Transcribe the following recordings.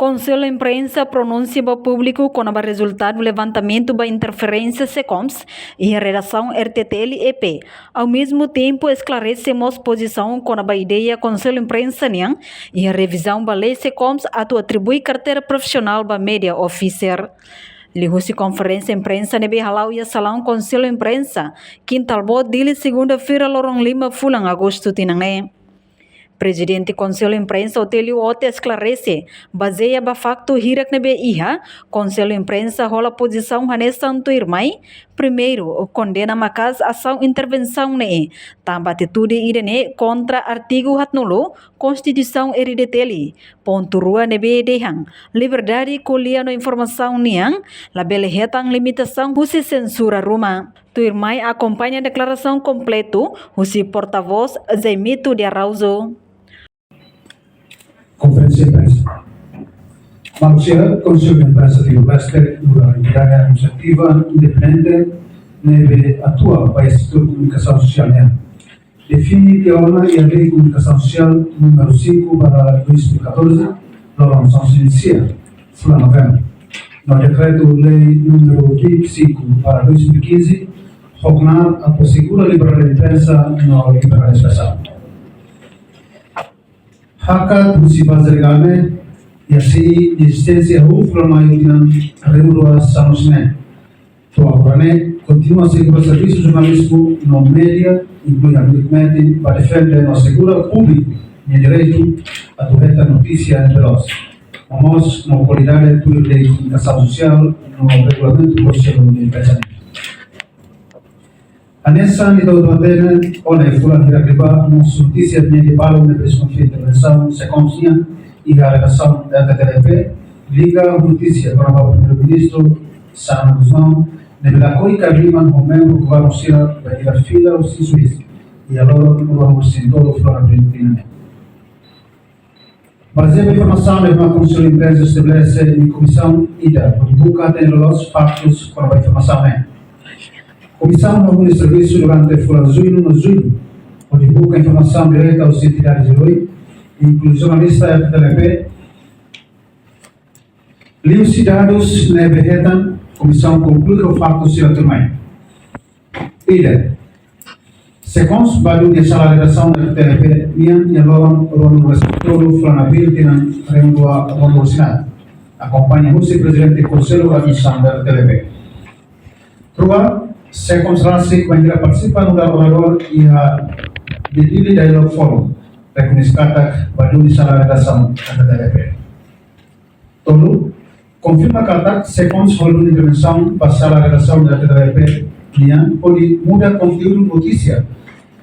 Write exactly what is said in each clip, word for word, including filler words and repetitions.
Konsellu Imprensa pronunsia ba públiku kona-ba rezultadu levantamentu ba interferénsia SECOMS iha redasaun R T T L E P. Ao mesmo tempo, esklarese mós pozisaun kona-ba ideia Konsellu Imprensa nian iha revizaun ba lei SECOMS atu atribui karteira profisionál ba média ofísiu. Liuhusi konferénsia imprensa ne'ebé hala'o iha salaun Konsellu Imprensa, Kintal Boot, Dili, segunda-feira, loron lima fulan Agostu tinan ne'e, Prezidente Konsellu Imprensa Otélio Ote esklarese, bazeia ba faktu hirak ne'ebé iha, Konsellu Imprensa hola pozisaun hanesan tuirmai. Primeiru, kondena maka'as asaun intervensaun ne'e, tanba atitude ida-ne'e kontra artigu haatnulu Konstituisaun R T T L. Pontu rua ne'ebé dehan liberdade ko'alia no informasaun nian labele hetan limitasaun husi sensura ruma. Tuirmai akompaña deklarasaun kompletu husi portavós Zaimito de Araújo. Konferénsia imprensa. Maluk sira, Konsellu Imprensa Timor-Leste nu'udar entidade administrativa independente ne'ebé atua ba setór komunikasaun sosiál nian, define tiha ona iha Lei Komunikasaun Sosiál númeru cinco barra dois mil e catorze, loron sansaun sia, fulan Novembru, no Dekretu-Lei númeru vinte e cinco barra dois mil e quinze, ho knaar atu asegura liberdade imprensa no liberdade espresaun. Hakat husi baze legál ne'e, iha sei ezisténsia ho fulan Maiu tinan rihun rua sanulu-resin-neen. To'o agora ne'e, kontinua asegura servisu jornalizmu no média, inklui abilidade ba defende no asegura públiku nia direitu atu hetan notísia ne'ebé loos, no mós no kualidade tuir lei komunikasaun sosiál no regulamentu Konsellu Imprensa. Hanesan ita hotu hatene, ona iha fulan hirak liubá, mós notísia ne'ebé balu ne'ebé deskonfia intervensaun SECOMS nian iha redasaun R T T L E P, liga ho notísia kona-ba Primeiru-Ministru Xanana Gusmão ne'ebé lakohi kaer liman ho membru governu sira bainhira fila husi Suís iha loron ruanulu-resin-tolu fulan Abríl tinan ne'e. Bazeia ba informasaun ne'ebé Konsellu Imprensa estabelese nia komisaun ida hodi buka hatene loloos faktus kona-ba informasaun ne'e. Komisaun hahú nia servisu durante fulan Juñu no Jullu hodi buka informasaun direta husi entidade Juruí, inklui jornalista R T T L E P. Liuhusi dadus ne'ebé hetan, komisaun konklui ho faktus sira tuirmai. Ida, SECOMS bá duni iha sala redasaun R T T L E P nian iha loron ruanulu-resin-tolu fulan Abríl tinan rihun rua ruanulu-resin-haat, akompaña husi Prezidente Konsellu Administrasaun R T T L E P. Rua, SECOMS rasik bainhira partisipa nu'udar oradór iha Dili Dialogue Forum, rekoñese katak bá duni sala redasaun R T T L E P. Tolu, konfirma katak SECOMS halo duni intervensaun ba sala redasaun R T T L E P nian hodi muda konteúdu notísia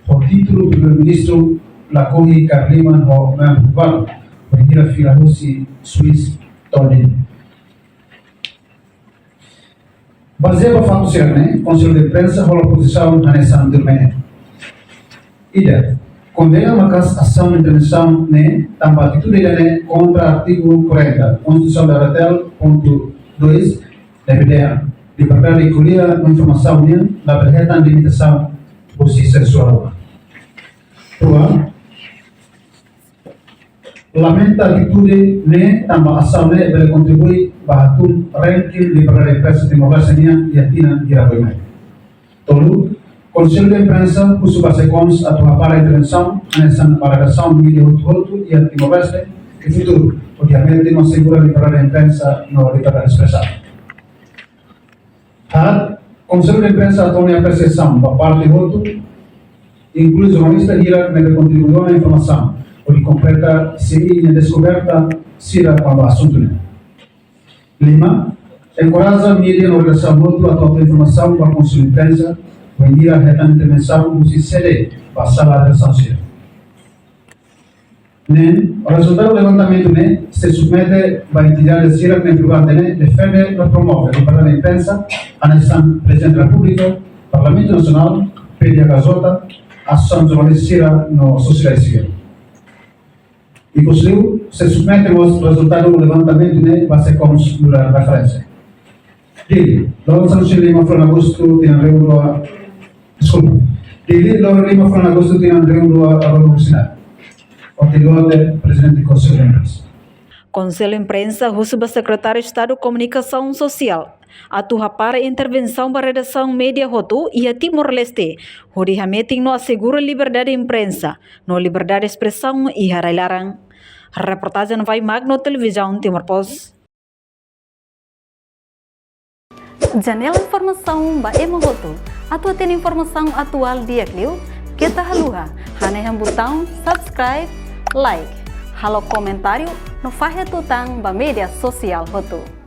ho títulu Primeiru-Ministru lakohi kaer liman ho membru governu bainhira fila husi Suís to'o Dili. Bazeia ba faktus sira-ne'e, Konsellu Imprensa hola pozisaun hanesan tuirmai ne'e. Ida, kondena maka'as asaun intervensaun ne'e tanba atitude ida-ne'e kontra artigu quarenta Konstituisaun da R T L, pontu dois, ne'ebé dehan liberdade ko'alia no informasaun nian labele hetan limitasaun husi sensura ruma. Rua, lamenta atitude ne'e tanba asaun ne'e bele kontribui ba hatún ranking liberdade imprensa Timor-Leste nian iha tinan hirak liubá. Tolu, Konsellu Imprensa husu ba SECOMS atu hapara intervensaun hanesan ba redasaun média hotu-hotu iha Timor-Leste iha futuru, hodi hametin no asegura liberdade imprensa no liberdade espresaun. Haat, Konsellu Imprensa hato'o nia apresiasaun ba parte hotu, inklui jornalista hirak ne'ebé kontribui ona informasaun hodi kompleta C I nia deskoberta sira kona-ba asuntu ne'e. Lima, enkoraja média no redasaun hotu atu hato'o informasaun ba Konsellu Imprensa bainhira hetan intervensaun husi C D ba sala redasaun sira. Neen, rezultadu levantamentu ne'e sei submete ba entidade sira ne'ebé privadu ne'e defende no promove liberdade imprensa, hanesan Prezidente Repúblika, Parlamentu Nasionál, P D H K J, Asosiasaun Jornalista sira no sosiedade sivíl. Ikusliu, sei submete mós rezultadu levantamentu ne'e ba SECOMS nu'udar referénsia. Dili, loron sanulu-resin-lima fulan Agostu tinan rihun rua, deskulpa. Dili, loron lima fulan Agostu tinan rihun rua ruanulu-resin-haat. Otélio Ote, Prezidente Konsellu Imprensa. Konsellu Imprensa husu ba Sekretáriu Estadu Komunikasaun Sosiál atu hapara intervensaun ba redasaun média hotu iha Timor-Leste, hodi hametin no asegura liberdade imprensa no liberdade espresaun iha rai-laran. Reportajen Vai Magno, Televizaun Timor Post. Janela informasaun ba ema hotu. Atu hatene informasaun atuál di'ak liu, keta haluha hanehan butaun subscribe, like, halo komentáriu no fahe tutan ba média sosiál hotu.